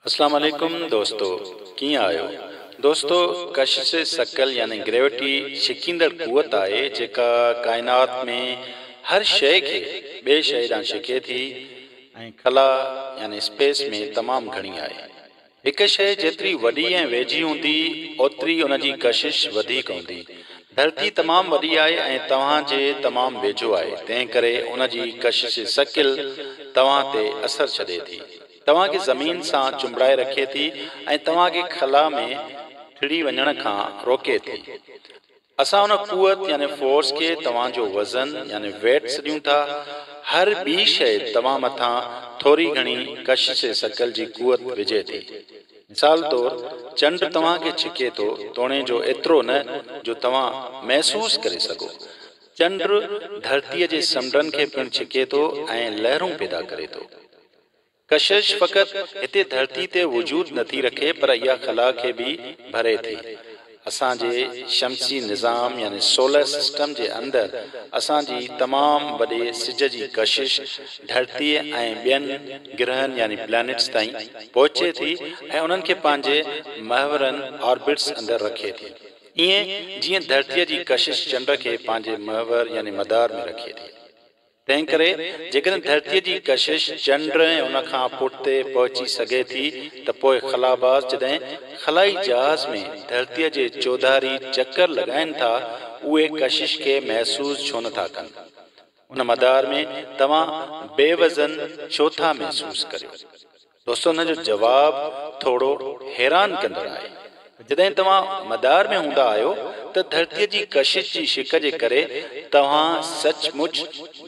اسلام عليڪم دوستو ڪيئن آهيو؟ دوستو ڪشش ثقل يعني گريوٽي ڇڪيندڙ قوت آهي جيڪا ڪائنات ۾ هر شيء کي ٻي شيء ڏانهن ڇڪي ٿي ۽ خلا يعني اسپيس ۾ تمام گهڻي آهي. هڪ شيء جيتري وڏي ۽ ويجهي هوندي اوتري ان جي ڪشش وڌيڪ هوندي. ڌرتي تمام وڏي آهي ۽ توهان جي تمام ويجهو آهي تنهن ڪري ان جي ڪشش ثقل توهان تي اثر ڇڏي ٿي. توهان کي زمين سان چنبڙائي رکي ٿي ۽ توهان کي خلا ۾ ٿڙي وڃڻ کان روڪي ٿي. اسان ان قوت يعني فورس کي توهان جو وزن يعني ويٽ سڏيون ٿا. هر ٻي شيء توهان مٿان ٿوري گهڻي ڪشش ثقل جي قوت وجهي ٿي. مثال طور چنڊ توهان کي ڇڪي ٿو توڻي جو ايترو نه جو توهان محسوس ڪري سگهو. چنڊ ڌرتيء جي سمنڊن کي پڻ ڇڪي ٿو ۽ لهرون پيدا ڪري ٿو. ڪشش فقط هتي ڌرتي تي وجود نٿي رکي پر اها خلا کي به ڀري ٿي. اسان جي شمسي نظام يعني سولر سسٽم جي اندر اسان جي تمام وڏي سج جي ڪشش ڌرتيء ۽ ٻين گرهن يعني پلانيٽس تائين پهچي ٿي ۽ انهن کي پنهنجي محورن، Orbits، اندر رکي ٿي. ائين جيئن ڌرتيء جي ڪشش چنڊ کي پنهنجي محور يعني مدار ۾ رکي ٿي. تنهن ڪري جيڪڏهن ڌرتيء جي ڪشش چنڊ ۽ ان کان پٺتي پهچي سگهي ٿي ته پوء خلاباز جڏهن خلائي جهاز ۾ ڌرتيء جي چوڌاري چڪر لڳائين ٿا اهي ڪشش کي محسوس ڇو نه ٿا ڪن؟ ان مدار ۾ توهان بي وزن ڇو ٿا محسوس ڪريو؟ دوستو ان جو جواب ٿورو حيران ڪندڙ آهي. جڏهن توهان مدار ۾ هوندا آهيو ته ڌرتيء جي ڪشش جي ڇڪ جي ڪري توهان سچ مچ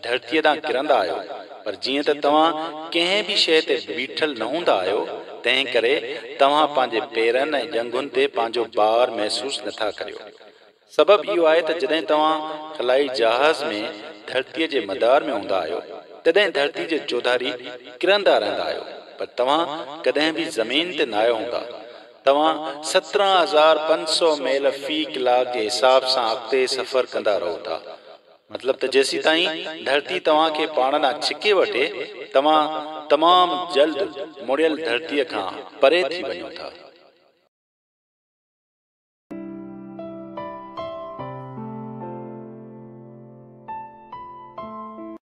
ڌرتيء ڏانهن ڪرندا آهيو پر جيئن ته توهان ڪنهن به شيء تي بيٺل نه هوندا آهيو تنهن ڪري توهان پنهنجي پيرن ۽ ڄنگهن تي پنهنجو بار محسوس نٿا ڪريو. سبب اهو آهي ته جڏهن توهان خلائي جهاز ۾ ڌرتيء جي مدار ۾ هوندا آهيو، تڏهن ڌرتي جي چوڌاري ڪرندا رهندا آهيو، پر توهان ڪڏهن به زمين تي ناهيو هوندا. توهان 17,500 ميل في ڪلاڪ جي حساب سان اڳتي سفر ڪندا رهو ٿا. مطلب ته جيسيتائين ڌرتي توهان کي پاڻ ڏانهن ڇڪي وٺي، توهان تمام جلد مڙيل ڌرتيء کان پري ٿي وڃو ٿا.